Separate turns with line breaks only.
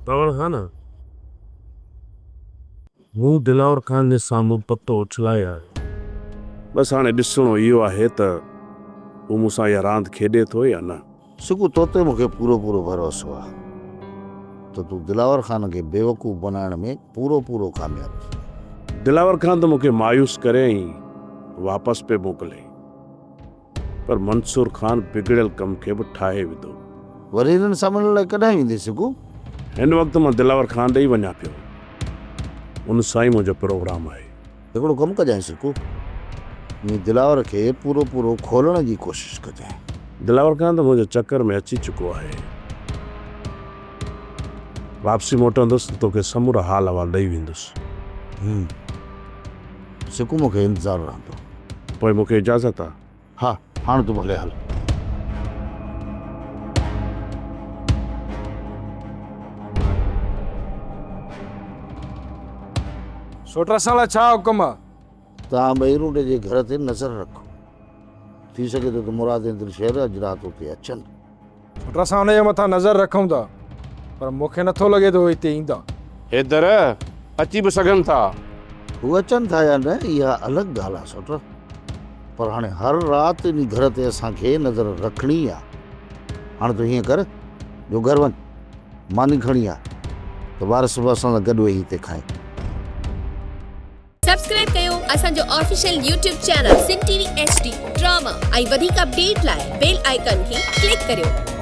دلاور خان، مون دلاور خان جي سامهون پتو اڇلائي آيو.
بس هاڻي ڏسڻو اهو آهي ته هو مون سان اها راند کيڏي ٿو يا نه.
سڪو، تو تي مون کي پورو پورو ڀروسو آهي ته تون دلاور خان کي بيوقوف بنائڻ ۾ پورو پورو ڪامياب ٿيندين.
دلاور خان ته مون کي مايوس ڪري ۽ واپس پئي موڪلي. پر منصور خان بگڙيل ڪم کي به ٺاهي وڌو.
وري هنن سان ملڻ لاء ڪڏهن ويندين سگهو؟
هن وقت مان دلاور خان ڏي ئي وڃان پيو. ان سان ئي منهنجو پروگرام آهي.
هڪڙو ڪم ڪجانء سگهو. انهي دلاور کي پورو پورو کولڻ جي ڪوشش ڪجانء.
دلاور خان ته منهنجي چڪر ۾ اچي چڪو آهي. واپسي موٽندس ته توکي سمورا حال احوال ڏئي ويندس.
هم. سڪو مون کي انتظار رهندو.
پوء مون کي اجازت آ؟
ها، هاڻ تون ڀلي هل.
سوٽ اسان لاء ڇا حڪم آ؟
توهان ٻئي روڊ جي گهر تي نظر رکو. ٿي سگهي ٿو ته مراد ۽ دلشير اڄ رات اتي اچن.
پٽ اسان ان جي مٿان نظر رکون ٿا پر مون کي نٿو لڳي ته هو هتي ايندا.
حيدر، اچي به سگهن ٿا.
هو اچن ٿا يا نه اها الڳ ڳالهه آ سوٽ پر هاڻي هر رات انهي گهر تي اسان کي نظر رکڻي آ. هاڻي تون هيئن ڪر جو گهر وڃ ماني کڻي آ ته وارث به اسان سان گڏ ويهي هتي کائين.
سبسڪرائب ڪيو اسان جو official YouTube channel Sindh T V H D drama ۽ وڌيڪ اپڊيٽ لاء بيل آئيڪان کي ڪلڪ ڪريو.